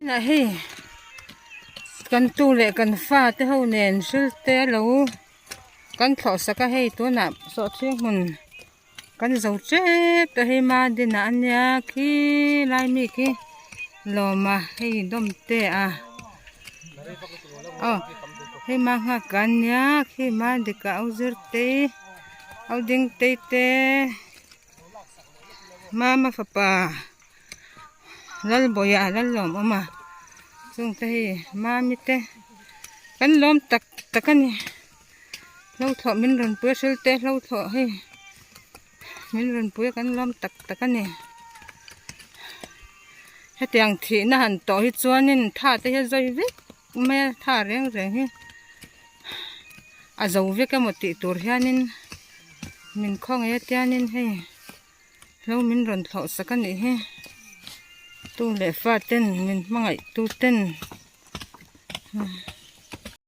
Tunah hei kan tu leh kan fa te ho nen hril te lo kan thlawh sak a hei tunah sawhthing hmun kan zo tep ta hei ma dinah a nia khi lai mi khi lawm a hei dawm te a aw hei ma nghak a nia khi ma dikah au zir te au ding te te mama fapa. Lalbawiah a lal lawm awm a chung te hei mami te kan lawm tak tak a ni hlo thlawh min rawn pui a hril te hlo thlawh hei min rawn pui a kan lawm tak tak a ni hetiang thihna han tawh hi chuanin tha te hi a zawi vek mai a tha reng reng hi a zo vek emaw tih tur hianin min khawngaih a tianin hei. Hlo min rawn thlawh sak a nih hi tu leh fa ten min hmangaih tu ten.